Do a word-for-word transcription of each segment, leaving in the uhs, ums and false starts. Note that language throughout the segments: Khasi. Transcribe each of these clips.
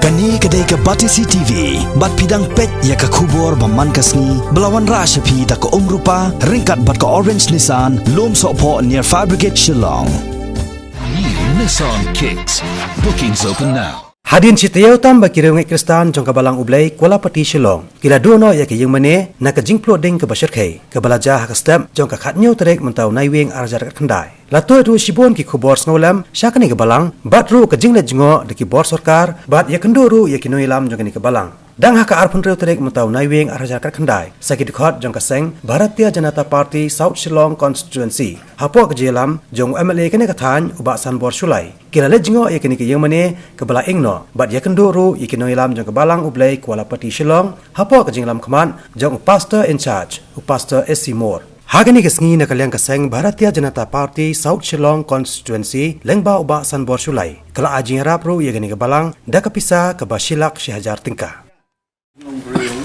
Kane ka dei ka Batesi T V, bad phi dang peit ïa ka khubor ba man ka sngi, ba la wanrah sha phi da ka Umrupa, ryngkat bad ka Orange Nissan, Lum Sohphoh near Fire Brigade Shillong. New Nissan Kicks. Bookings open now. Hadien shi taïew tam ba ki riewngeit Khristan jong ka Balang U Blei Kuala Pati Shillong ki la duh noh ïa ka ïingmane na ka jingpluh ding kaba shyrkhei, kaba la jia ha ka step jong ka khathynñiew tarik mynta u Naiwieng arhajar khatkhyndai. La tuid ruh shibun ki khubor sngewlem sha kane ka balang, bad ruh ka jingleit jngoh da ki bor sorkar, bad ïakynduh ruh ïa ki nongïalam jong kane ka balang. Dang ha ka arphew hynriew tarik mynta u Naiwieng arhajar khatkhyndai, sa ki dkhot jong ka seng Bharatiya Janata Party South Shillong Constituency, hapoh ka jingïalam jong u M L A kane ka thaiñ u Bah Sanbor Shullai, ki la leit jngoh ïa kane ka ïingmane kaba la ing noh, bad ïakynduh ruh ïa ki nongïalam jong ka Balang U Blei Kuala Pati Shillong, hapoh ka jingïalam khmat jong u Pastor in charge, u Pastor S C Moore. Ha kane ka sngi na ka liang ka seng Bharatiya Janata Party South Shillong Constituency, lyngba u Bah Sanbor Shullai, ka la ai jingïarap ruh ïa kane ka balang da ka pisa kaba shi lak shi hajar tyngka. Long briew,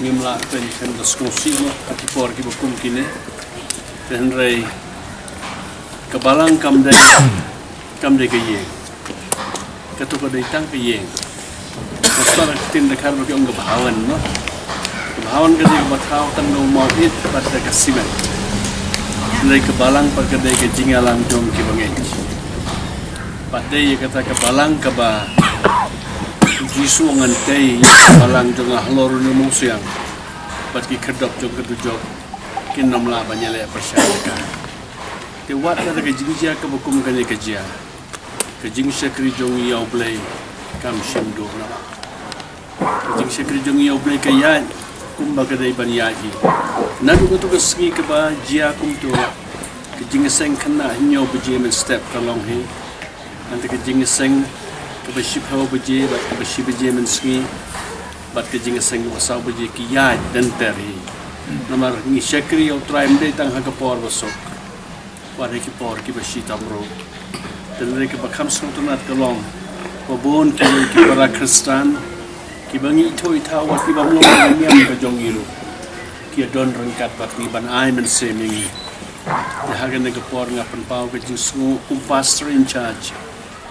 ngim lah ban kren da sngewsih noh ha ki por kiba kum kine. Te hynrei ka balang kam dei, kam dei ka ïing. Kato ka dei tang ka ïing. Ka sdang ka ktien Dkhar ba ki ong ka bhawan, noh. Ka bhawan ka dei kaba thaw tang da u mawit bad da ka simen. Hynrei ka balang pat ka dei ka jingïalam jong ki bangeit. Pat dei ïa kata ka balang kaba u Jisu u ong, ngan tei ïa ka balang jong nga halor une u mawsiang, bad ki khyrdop jong ka dujok kin ym lah ban ïaleh pyrshah ïa ka. Te wat la ka jingjia kaba kum kane ka jia, ka jingshakri jong ngi ïa U Blei kam shym duh noh. Ka jingshakri jong ngi ïa U Blei ka ïaid kumba ka dei ban ïaid hi. Naduh kato ka sngi kaba jia kumto, ka jingïaseng khynnah hynñiew baje mynstep ka long hi. Nangta ka jingïaseng kaba shiphew baje bad kaba shi baje mynsngi, bad ka jingïaseng kaba saw baje ki ïaid denter hi. Namar ngi shakri ïa U Trai ym dei tang ha ka por ba suk, wat ha ki por kiba shitom ruh. Te hynrei kaba kham sngewtynnat ka long ba bun ki, ki para Khristan kiba ngi ithuh ithaw wat kiba ym long ka niam ka jong ngi ruh, ki ïadon ryngkat bad ngi ban ai mynsiem ïa ngi. Te ha kane ka por nga pynpaw ka jingsngew kum pastor in charge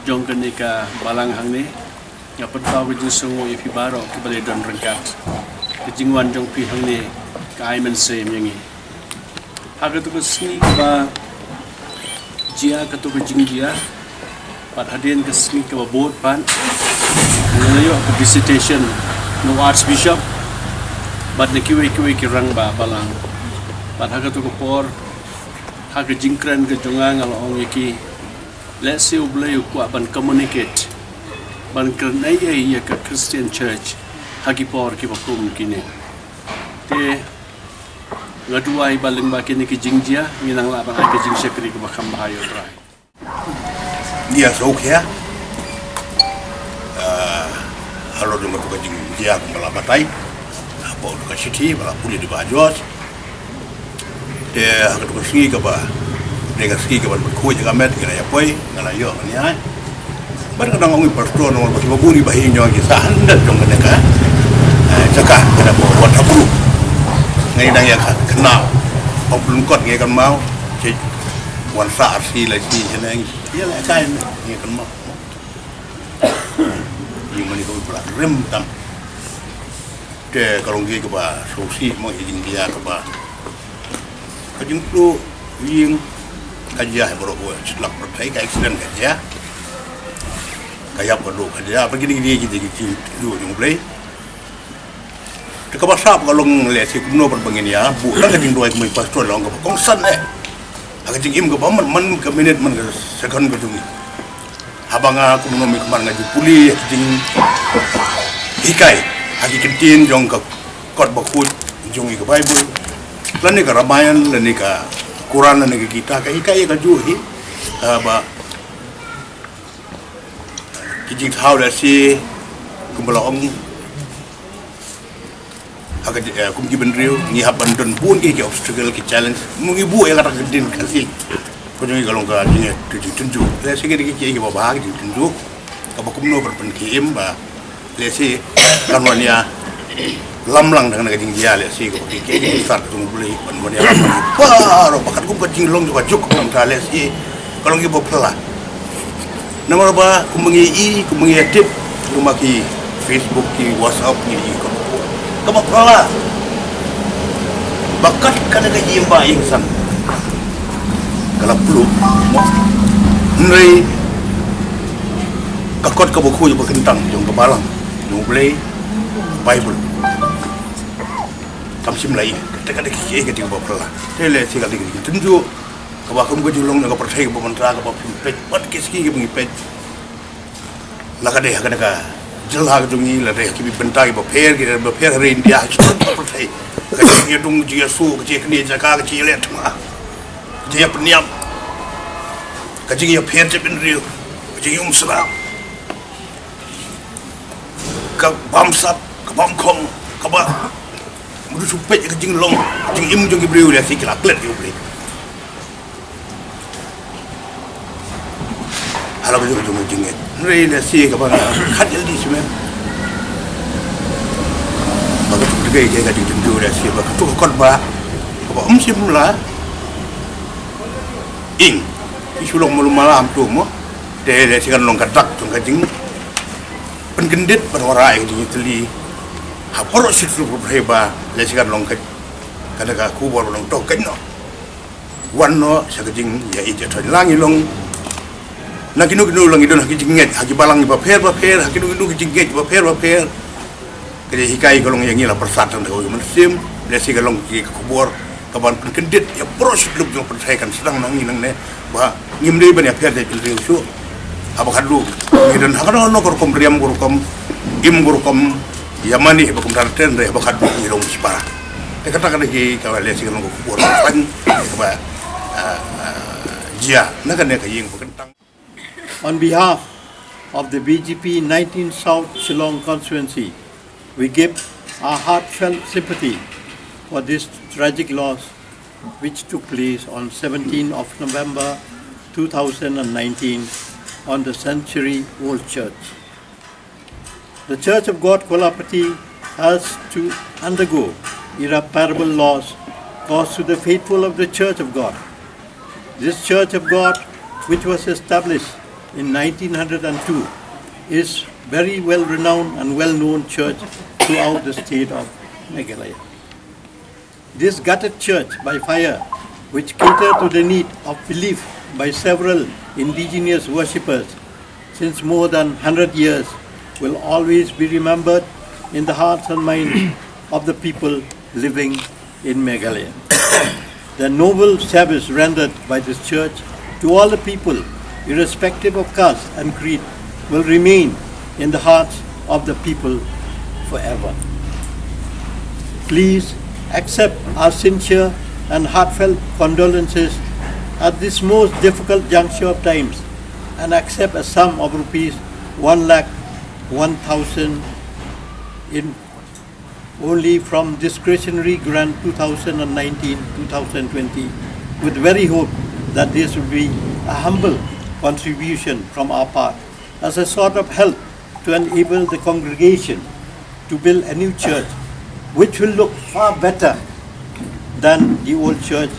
jong kane ka balang hangne. Nga pynpaw ka jingsngew ïa phi baroh kiba la don ryngkat. Ka jingwan jong phi hangne ka ai mynsiem ïa ngi. Ha kato ka sngi kaba jia kato ka jingjia, bad hadien ka sngi kaba bud pat, nga la ïoh ka visitation na u Archbishop bad na kiwei kiwei ki rangbah balang. Bad ha kato ka por, ha ka jingkren ka jong nga, nga la ong ïa ki, lehse U Blei u kwah ban communicate, ban kren ei ei ïa ka Christian Church ha ki por kiba kum kine. Te nga duwai ba lyngba kine ki jingjia ngin nang lah ban ai ka jingshakri kaba kham bha ïa U Trai. Ngi ïa sngewkhia, ah, halor jong kato ka jingjia kumba la batai hapoh ka shithi ba la pule da i Bah George. Te ha kato ka sngi kaba dei ka sngi kaba khuid ka met, ngi la ïa poi, ngi la ïoh, ngi ïa. Bad ka dang ong i pastor, namar ba kiba bun kiba hi ngi ïoh, ngi sah hynrei jong kane ka, eh, jaka kaba wat ha bru. Ngi dang ïa ka kynmaw. Hok lyngkot ngi kynmaw. Wan sah arsien la shi, ïa la kai ngi kynmaw. Ïa mane ka u pla rem tam. Te ka long ki kaba sngewsih mo, ïa ka jingïa kaba, ka jingpluh ïing ka jia ha baroh, shitlak baroh, ka accident ka jia. Ka ïap ka duh ka jia, ba kine ki dei ki jingpluh jong U Blei. Te kaba sah ka long lehse kumno pat ba ngin ïa buh tang ka jingduwai, kumba i pastor la ong, kaba kongsan eh. Ha ka jingim kaba man man ka minit, man ka second ka jong ngi. Haba nga kum u nongmihkhmat nga ju pule ha ka jinghikai ha ki kyntien jong ka kot bakhuid jong ngi, ka Baibl, lane ka Ramayan, lane ka Quran, lane ka Gita, ka hikai ïa kajuh hi, ah, ba ki jingthaw lehse kumba la ong, ha ka, eh, kum ki bynriew ngi hap ban don bun ki, ki obstacle, ki challenge. Mo ngi buh ïa kata ka ktien Khasi, ka jong ngi ka long ka jing, ka jingtynjuh. Lehse ki dei ki, ki, kiba bha, ka jingtynjuh. Kaba kumno ban pynkhie im ba lehse kan wan ïalam lang da kane ka jingjia, lehse kaba ki, ki, ki start ka jong U Blei ban wan ïalam lang. Baroh ba katkum ka jinglong jong ka juk ka kumta, lehse ka long kiba phylla. Namar ba kumba ngi i, kumba ngi ïa tip, Kumba ki Facebook, ki WhatsApp, ki, ki, ka, kaba phylla. Ba kat kane ka ïing ba ïing san ka la pluh, mo. Hynrei ka kot kaba khuid ba kyntang jong ka balang jong U Blei, Baibl. Kam shym la ïohi, kata ka dei ka dei kaba phylla. Te lehse ka dei ka dei ka tynjuh kaba kum ka jinglong jong ka pyrthei kaba mynta kaba phim peit, wat ki sngi kiba ngi peit. La ka dei ha kane ka jylla ka jong ngi, la dei ha ki bynta kiba pher, kiba pher ha ri India, ha ki pyrthei. Ka jingïadong, jingïasoh, ka jingïaknieh jaka, ka jingïaleh thma, ka jingïapynïap, ka jingïapher jaitbynriew, ka jingïaumsyrap, ka bamsap, ka bamkhong, kaba mut shu peit ka jinglong, ka jingim jong ki briew lehse ki la klet ïa U Blei. Hala ka jong ka jong ka jingngeit. Hynrei lehse kaba nga khat ïalade shisha. Ba ka tuk tkai ka jingtynjuh lehse ba ka tuk ka kot ba kaba ym shym la ing. Ki shu long malu mala ham tu mo. Te lehse kan long ka dak jong ka jingpynkyndit ban wanrah ïa ka jingïatylli ha baroh shi tylli ki pyrthei ba lehse kan long ka, kata ka khubor ba long to kane noh. Wan noh sha ka jingïaid ïathoh, la ngi long na kino kino, la ngi don ha ki jingngeit ha ki balang bapher bapher, ha kino kino ki jingngeit bapher bapher. Ka jinghikai ka long ïa ngi la pyrsad tang da kawei ka mynsiem. Lehse ka long ki khubor kaban pynkyndit ïa baroh shi tylli ki jong ka pyrthei, kan sdang na ngi nangne ba ngim dei ban ïapher jaitbynriew shuh. Haba khadduh ngi don ha kano kano ka rukom riam, ka rukom im, ka rukom ïamane ba kumta, te hynrei haba khadduh ngi long shiphang. Te kata ka dei ka lehse ka long ka khubor kaba, ah, ah, jia na kane ka ïing ba kyntang. On behalf of the B J P nineteen South Shillong constituency, we give our heartfelt sympathy for this tragic loss which took place on seventeenth of November two thousand and nineteen on the century-old church. The Church of God Kolapati has to undergo irreparable loss caused to the faithful of the Church of God. This Church of God, which was established in nineteen hundred and two, is very well renowned and well known church throughout the state of Meghalaya. This gutted church by fire, which catered to the need of belief by several indigenous worshippers since more than hundred years, will always be remembered in the hearts and minds of the people living in Meghalaya. The noble service rendered by this church to all the people, irrespective of caste and creed, will remain in the hearts of the people forever. Please accept our sincere and heartfelt condolences at this most difficult juncture of times and accept a sum of rupees one lakh one thousand in only from discretionary grant two thousand nineteen two thousand twenty, with very hope that this will be a humble contribution from our part as a sort of help to enable the congregation to build a new church which will look far better than the old church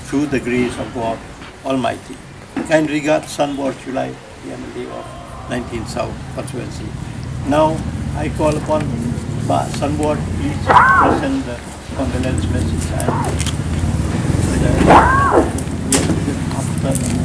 through the grace of God Almighty. Kind regards, Sanbor Shullai, the M L A of nineteen South Constituency. Now, I call upon Bah Sanbor, please present the condolence message and the, yes, after.